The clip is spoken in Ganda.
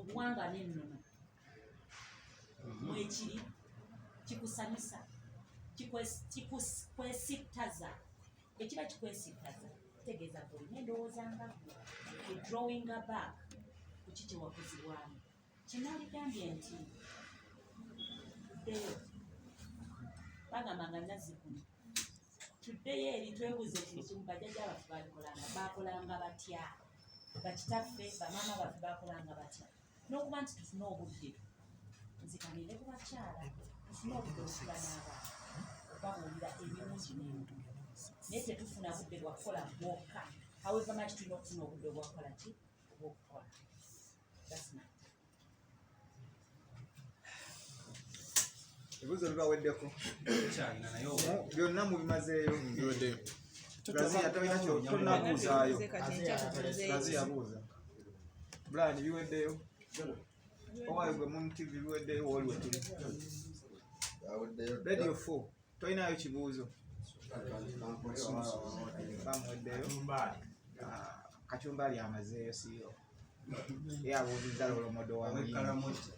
Mu buwangwa n'ennono mwekiri, kikusanyusa, kikwesittaza. Bwe kiba kikwesittaza, kitegeeza gwe olina endowooza nga ggwe edrawinga back ku ki kye wakuzibwamu. Kinaligambye nti tuddeyo, bagamba nga nazzikuno, tuddeyo eri twebuuze ekintu kimu: bajjajja baffe babikolanga, bakolanga batya? Bakitaffe, bamaama baffe bakolanga batya? N'okuba nti tufune obudde, nzikanire ku bakyala, tufune obudde okuba n'abaana, obabuulira ebirungi n'ebibi, naye tetufuna budde bwakukola bwokka. However much tulina okufuna obudde obwakukola ki, obwokukola. That's my Ebibuuzo bibaweddeko? Kyalina naye. Byonna mubimazeeyo? Biweddeyo. Razia tolina tonabuuzaayo? Kati enkya tubuuzeeyo. Razia yabuuza. Brian, biweddeyo? Owaayo gwe Moon TV, biweddeyo? Wooli wetuli. Aweddeyo. Radio 4, tolinayo kibuuzo? Bamuweddeyo. Ah, Kacumbali amazeeyo, siyo ye abuuzizza lolomodo wa muyimbi. Owekkalamojja.